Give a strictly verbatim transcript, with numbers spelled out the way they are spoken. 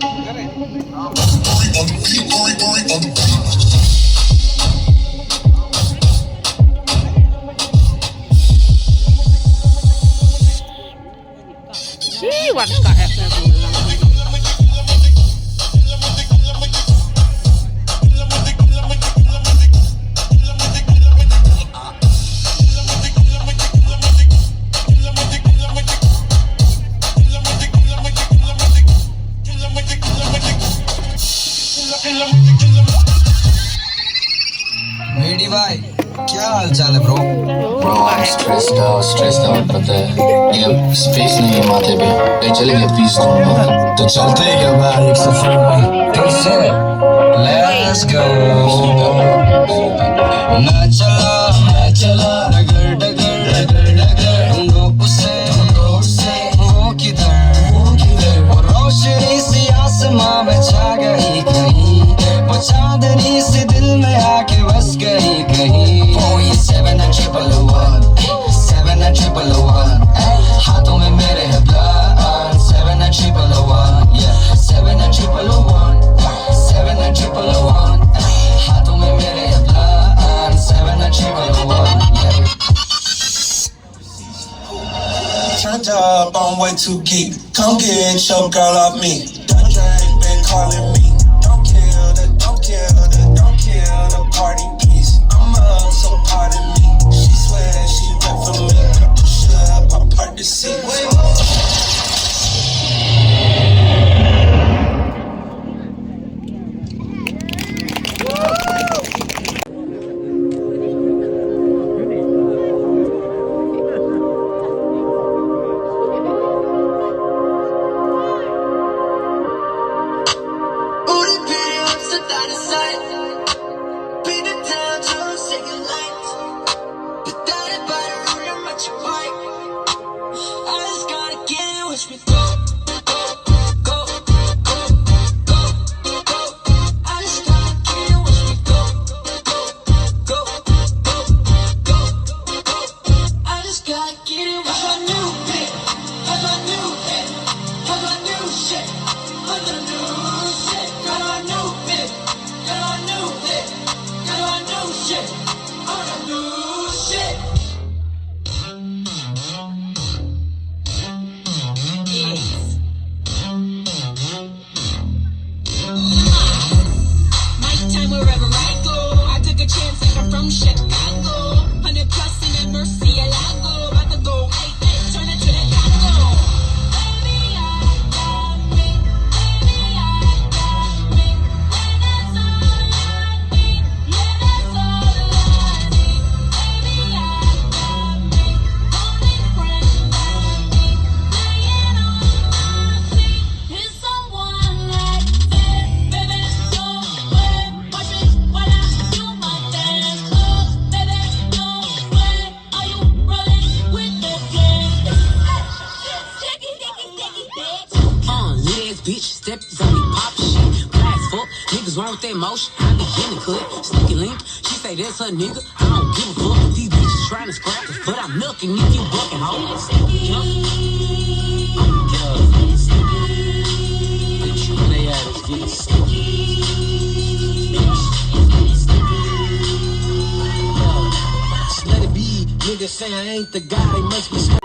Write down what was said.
Shi wat ka hep na. मेडी भाई, क्या हाल चाल है ब्रो? Bro, I'm stressed out, stressed out, पता है। ये स्पेस नहीं है माथे पे। ए, चलेंगे, प्लीज, तुम लोग। तो चलते हैं क्या बाहर एक सफर में? कैसे? Let's go। मैं चला, मैं चला, डगर, डगर, डगर, डगर, ढूंढो उसे, ढूंढो उसे, वो किधर, वो किधर? वो रोशनी सी आसमां में छा गई कहीं, वो चांदनी सी दिल में आके बस गई कहीं। Oh, ये seven nine triple one, seven nine triple one, हाथों में मेरे है blood, seven nine triple one, yeah, seven nine triple one, seven nine triple one, हाथों में मेरे है blood, seven nine triple one, yeah. Turned up, I'm way too geek. Come get your girl off me. Done drank, been calling me. Don't kill the, don't kill the, don't kill the party, please. I'm up, so pardon me. She swear she wet for me. Push her up, I part the seats. My time wherever I go. I took a chance like I'm from Chicago. Hundred plus in that Murcielago. About to go eight eight, turn it to the Congo. Baby, I got me. Baby, I got me. And that's all I need. Yeah, that's all I need. Baby, I got me. Only friend I need. Playing on my team. Someone like this, baby, no way. Watch me while I do my dance. Oh, baby, no way. Are you rolling with the gang? Hey, shake it, shake it, shake it, shake it. Uh, lit ass bitch, step on me, pop shit. Glass fuck, niggas run with that motion. I be in the club, sneaky link. She say that's her nigga. I don't give a fuck if these bitches tryna scrap, but I'm milking if you bucking, ho. Jump. Yeah. Bitch, where they at? Let's get it. Bitch. Yeah. Just let it be. Niggas say I ain't the guy, they must be scared.